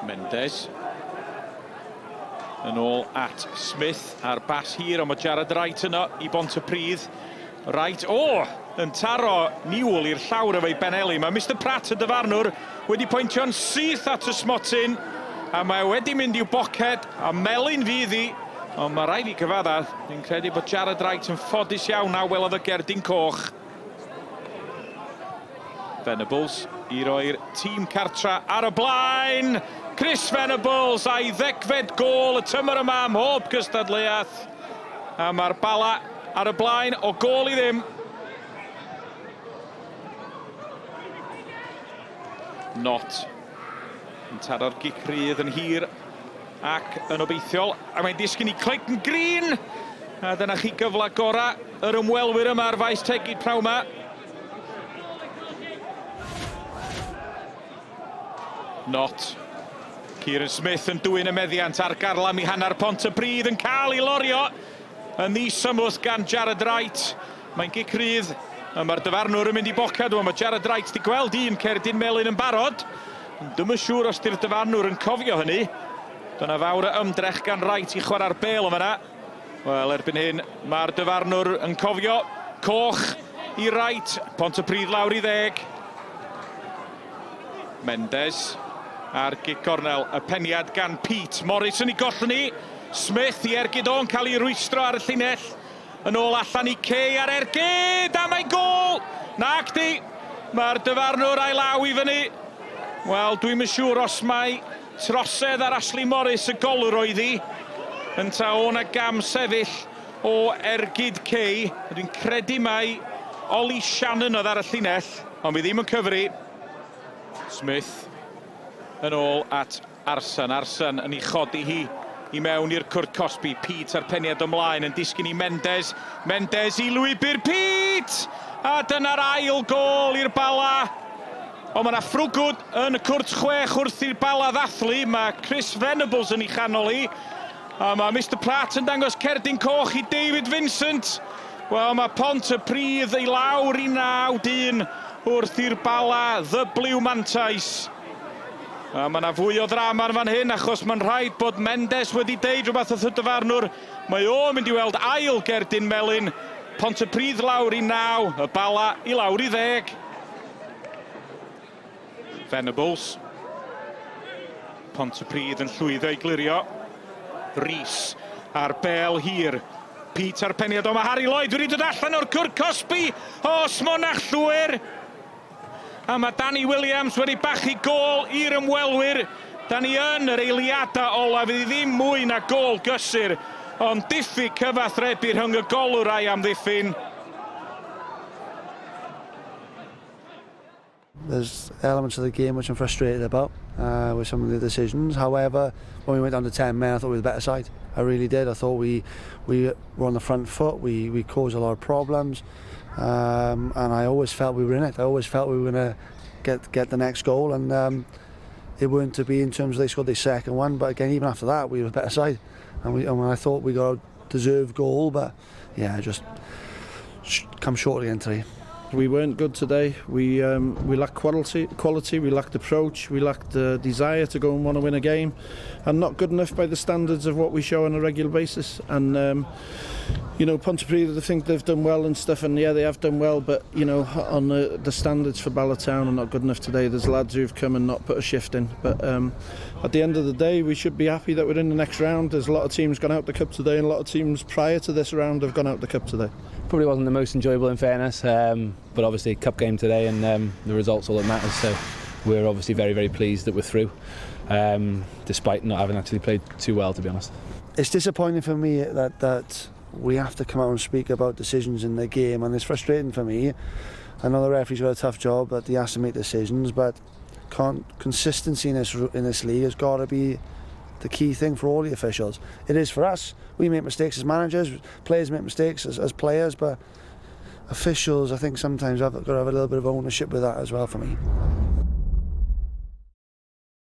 Mendes yn ôl at Smith a'r bas hir, ond mae Jared Wright yno i Bontypridd. Wright, o! Yn taro Newell i'r llawr efo'i beneli. Mae Mister Pratt y dyfarnwr wedi pwyntio'n syth at y smotyn a mae wedi mynd i'w boced a melyn fydd hi. Ond mae rhaid fi cyfadda, fi'n credu bod Jared Wright yn ffodus iawn na welodd y gerdyn coch. Venables i roi'r tîm cartra ar y blaen. Chris Venables a'i ddegfed gôl y tymor yma ym mhob cystadleuaeth. A mae'r Bala ar y blaen o gôl i ddim. Not yn taro'r gic rhydd yn hir ac yn obeithiol. A mae'n disgyn i Clayton Green. A dyna chi gyfle gorau yr ymwelwyr yma ar faes Tegid prawn yma. Not. Kieran Smith yn dwyn y meddiant ar garlam i hanner Pontypridd yn cael ei lorio yn ddisymwth gan Jared Wright. Mae'n gic rydd, a mae'r dyfarnwr yn mynd i bocad. Wel, mae Jared Wright wedi gweld un cerdyn melyn yn barod. Dwi'm yn siŵr os di'r dyfarnwr yn cofio hynny. Dyna fawr o ymdrech gan Wright i chwarae'r bêl yn fanna. Wel, erbyn hyn, mae'r dyfarnwr yn cofio. Coch i Wright, Pontypridd lawr i ddeg. Mendes ar gic gornel, y peniad gan Pete Morris yn ei gollni. Smith i ergyd o'n cael ei rwystro ar y llinell. Yn ôl allan i Kay ar ergyd, a mae'n gôl! Nac di, mae'r dyfarnwr a'i law i fyny. Wel, dwi'm yn siŵr os mai trosedd ar Ashley Morris y golwr oedd hi, ynta o 'na gam sefyll o ergyd Kay. Dwi'n credu mai Ollie Shannon oedd ar y llinell, ond fi ddim yn cyfri. Smith yn ôl at Arsan, Arsan yn ei chodi hi i mewn i'r cwrt cosbi. Pete a'r peniad ymlaen yn disgyn i Mendes. Mendes i lwybr Pete! A dyna'r ail gôl i'r Bala. Ond mae yna ffrwgwd yn y cwrt chwech wrth i'r Bala ddathlu. Mae Chris Venables yn ei chanol hi. A mae Mister Pratt yn dangos cerdyn coch i David Vincent. Wel, mae Pontypridd i lawr i naw dyn wrth i'r Bala ddyblu i'w mantais. A mae yna fwy o ddrama yn fan hyn achos mae'n rhaid bod Mendes wedi deud rhywbeth wrth y dyfarnwr. Mae o'n mynd i weld ail gerdyn melyn. Pontypridd lawr i naw, y Bala i lawr i ddeg. Venables. Pontypridd yn llwyddo i glirio. Rees a'r bel hir. Pete a'r peniad o mae Harry Lloyd wedi dod allan o'r cwrt cosbi. O, smonach llwyr! A mae Danny Williams wedi bachu gôl i'r ymwelwyr. Da ni yn yr eiliadau olaf, fydd hi ddim mwy na gôl gysur, ond diffyg cyfathrebu rhwng y golwr a'i amddiffyn. There's elements of the game which I'm frustrated about with some of the decisions. However, when we went down to 10 men, I thought we were the better side. I really did. I thought we we were on the front foot. We we caused a lot of problems. And I always felt we were in it. I always felt we were going to get get the next goal, and it weren't to be in terms of they scored their second one. But again, even after that, we were a better side, and we and I thought we got a deserved goal, but yeah, just come short again today. We weren't good today. We lacked quality, we lacked approach, we lacked the desire to go and want to win a game, and not good enough by the standards of what we show on a regular basis. And you know, Pontypridd, I think they've done well and stuff, and yeah, they have done well, but you know, on the standards for Bala Town are not good enough today. There's lads who've come and not put a shift in, but at the end of the day, we should be happy that we're in the next round. There's a lot of teams gone out the cup today, and a lot of teams prior to this round have gone out the cup today. Probably wasn't the most enjoyable in fairness, but obviously cup game today, and the result's all that matters, so we're obviously very, very pleased that we're through, despite not having actually played too well, to be honest. It's disappointing for me that we have to come out and speak about decisions in the game, and it's frustrating for me. I know the referee's got a tough job, that he has to make decisions, but consistency in this league has got to be the key thing for all the officials. It is for us. We make mistakes as managers, players make mistakes as players, but officials, I think, sometimes have got to have a little bit of ownership with that as well for me.